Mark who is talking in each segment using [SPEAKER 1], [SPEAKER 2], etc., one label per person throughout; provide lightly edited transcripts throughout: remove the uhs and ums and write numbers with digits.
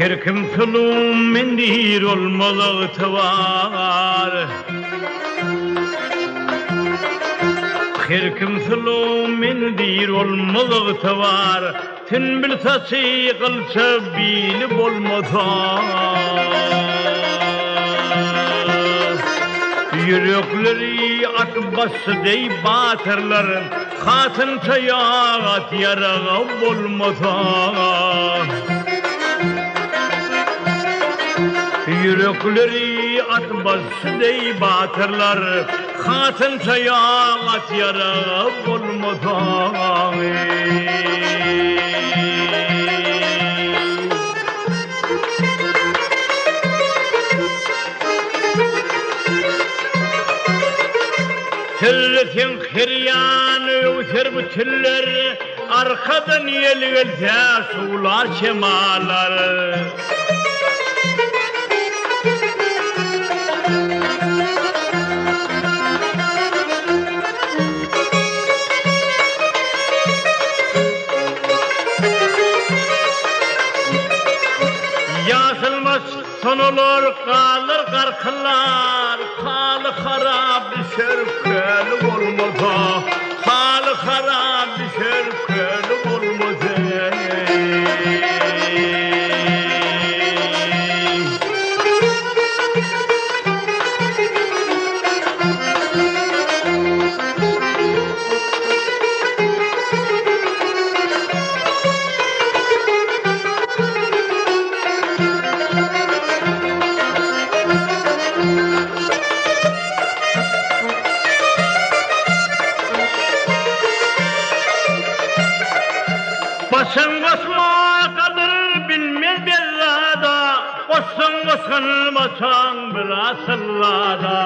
[SPEAKER 1] Her kim suluw men diýr olmaz ygtybar. Her kim suluw men diýr olmaz ygtybar. Sünbül saçy gylça bili bolmasa. Ýürekleri at başy deý batyrlar. Hatyn taýak at ýaragy bolmasa. Ýürekleri at başy deý batyrlar. Hatyn taýak at ýaragy bolmasa. Sözleseň her ýan öwser bu tiller, Arkadan ýel gelse şuwlar şemallar. Ýaşylmaz sonalar galar garkyllar, Haly harap düşer köli bolmasa, Haly harap düşer köli bolmasa. Başyň goşma gadyr bilmez bezzada, Goşsaň goşgun başaň bir asylzada.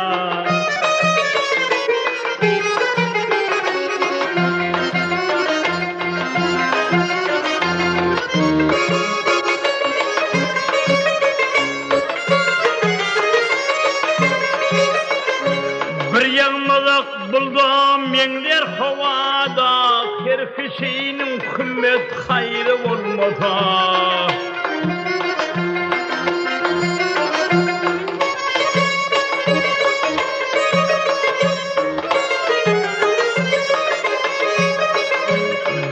[SPEAKER 1] Bir ýagmazak bulda meňzär howada, Her kişiniň hümmet haýry bolmasa.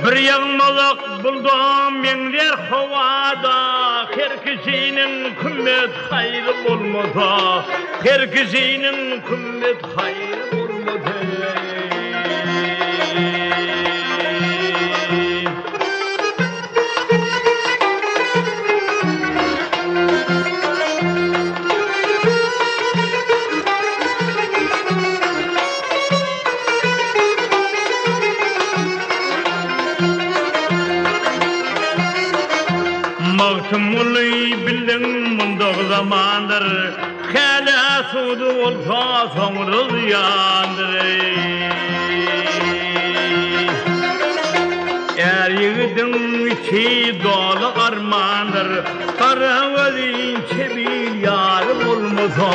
[SPEAKER 1] Bir ýagmazak bulda meňzär howada, Her kişiniň kümmet haýry bolmasa, Her kişiniň kümmet haýry bolmasa. Magtymguly bildiň mundag zamandyr, Hälä sudy bolsa soňra zyýandyr. Är ýigidiň içi doly armandyr, Gara gözüň çebil ýary bolmasa.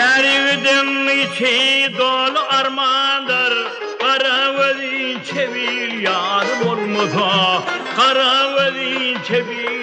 [SPEAKER 1] Är ýigidiň içi doly armandyr, Gara gözüň çebil ýary bolmasa, Gara gözüň çebil.